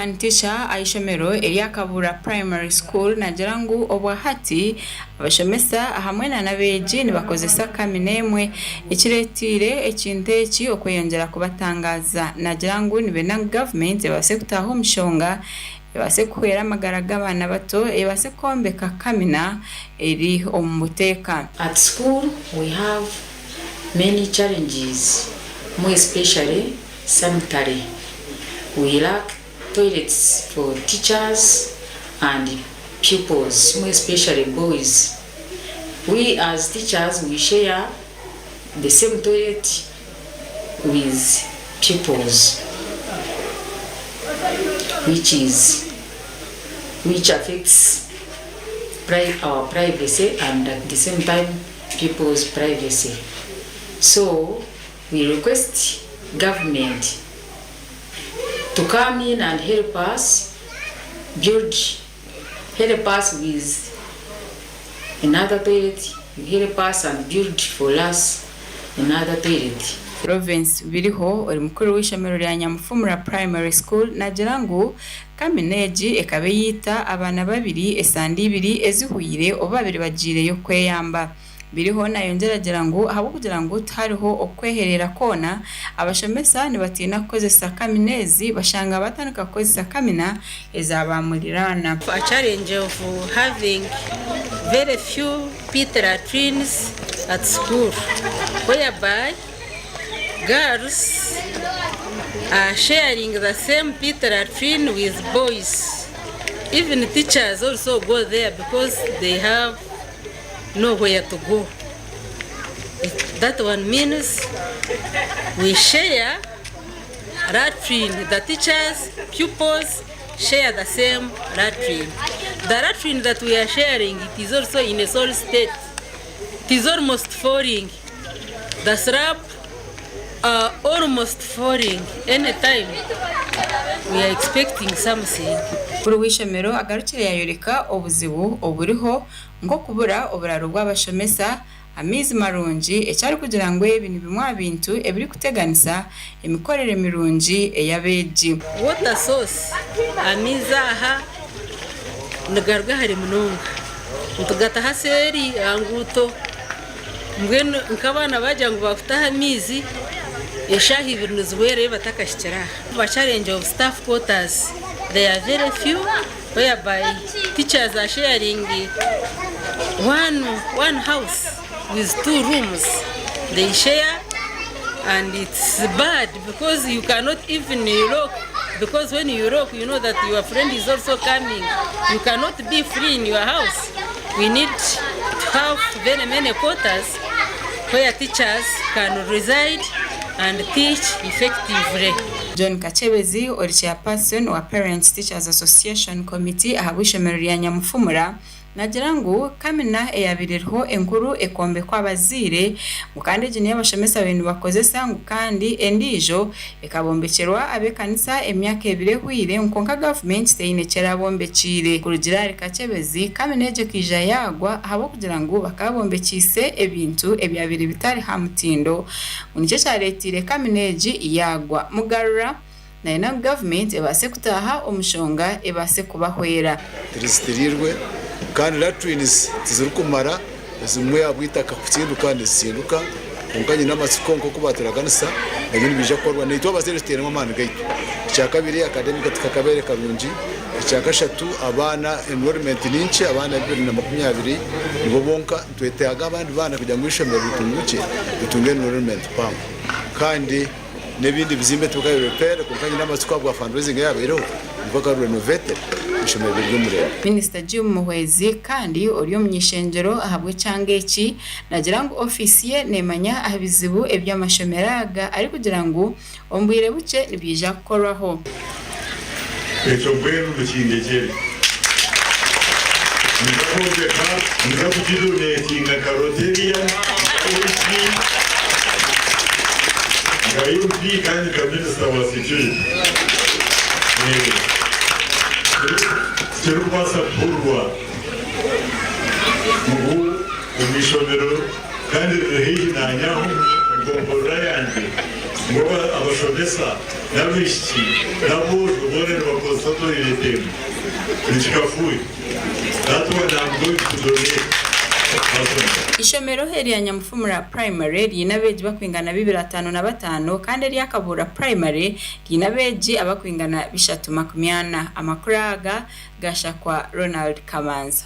African teacher aha ishomero erya Kabuura Primary School nagira ngu obwahati abashomesa hamwe na n'abeegi nibakozesa kamina emwe ekireteire ekintu eki okweyongyera kubatangaaza. Nagira ngu nibenda ngu gavumenti ebaase kutaaha omu nshonga ebaase kuhwera amagara g'abaana bato ebaase kwombeka kamina eri omu buteeka. At school we have many challenges more especially sanitary. We lack toilets for teachers and pupils more especially boys. We as teachers we share the same toilet with pupils which is which affects our privacy and at the same time people's privacy. So we request government to come in and help us build, help us with another toilet, help us and build for us another toilet. Florence Biriho ori mukuru w'eishomero rya Nyamufumura Primary School nagira ngu kamina egi ekaba eyiita abaana babiri esande ibiri ezihweire obu babire bagiireyo kweyamba. Biriho nayongyera agira ngu ahabw'okugira ngu tihariho okwehereera kwona, abashomesa nibatiina kukozesa kamina ezi bashanga batandika kukozesa kamina eza ba muriraana. A challenge of having very few pit latrines at school whereby girls are sharing the same pit latrine with boys. Even teachers also go there because they have nowhere to go. That one means we share latrine. The teachers, pupils share the same latrine. The latrine that we are sharing, it is also in a sorry state. It is almost falling. The slab are almost falling. Anytime we are expecting something. Mukuru w'eishomero agarukire yayoreka obuzibu oburiho nk'okubura oburaaro bw'abashomesa, amaizi marungi eki arikugira ngu ebi ni bimwe aha bintu ebirikuteganisa emikorere mirungi ey'abeegi. Water source, Amaizi aha nigaruga hare munonga nitugataha seeri aha nguuto mbwenu nk'abaana baagira ngu baakutaha amaizi eshaaha ibiri nizihwerayo batakahikire aha. The challenge of staff quarters, they are very few whereby teachers are sharing one, one house with two rooms. They share and it's bad because you cannot even lock because when you lock you know that your friend is also coming. You cannot be free in your house. We need to have very many quarters where teachers can reside and teach effectively. John Kakyebezi ori Chairperson wa Parents Teachers Association Committee ahabw'eishomero rya Nyamufumura nagira ngu kamina eyabaire eriho enkuru ekombekwa abazaire ngu kandi egi niyo abashomesa babaire nibakozesa ngu kandi endiijo ekabombekyerwa ab'ekanisa emyaka ebiri ehweire ngu kwonka gavumenti teine eki erabombekiire. Kurugiirira ahari Kakyebezi, kamina egyo ekaija yaagwa ahabw'okugira ngu bakaba bombekyeise ebintu ebyabaire bitari ha mutindo ngu nikyo kyareeteire kamina egi yaagwa. Mugarura nayenda ngu gavumenti ebaase kutaaha omu nshonga ebaase kubahwera. Tirizitiriirwe kandi latrines tizirikumara, ezimwe ahabw'eitaka kutsinduka nizitsinduka kwonka nyine amatsiko nk'oku baaturaganisa ebyo nibiija kukorwa naitwe abazaire tuteiremu amaani gaitu. Ekyakabiri academic tikakabaire karungi, ekyakashatu abaana enrollment ni nkye abaana 2020 nibo bonka nitwetaaga abandi baana kugira ngu eishomero ritungukye ritunge enrollment mpango kandi N'ebindi bizimbe tibikabaire repaired kwonka nyine amatsiko ahabwa fundraising eyabaireho nibwo renovated eishomero riri ry'omurembe. Minisita Jim Muhwezi kandi ori omuny'ishengyero ahabw'ekyanga eki nagira ngu ofiisi ye nemanya aha bizibu eby'amashomero aga arikugira ngu omu bwire bukye nibyija kukorwaho. Ekyo mbwenu mukindekyere. Ninza kwombeka, ninza kugidonetinga nka Rotarian, nka MP, nka MP kandi nka Minisita wa Security. Tikirikubaasa kuhurirwa ngu omu ishomero kandi riri haihi naanye aho omu gomborora yangye. Ngu abashomesa n'abaishiki n'aboojo boona nibakozesa toilet emwe. Nikikafuuhe. That one I'm going to donate personally. Ishomero erya Nyamufumura Primary riine abeegi bakwingana 255 kandi erya Kabuura Primary riine abeegi abakwingana 340. Amakuru aga gashakwa Ronald Kamanza.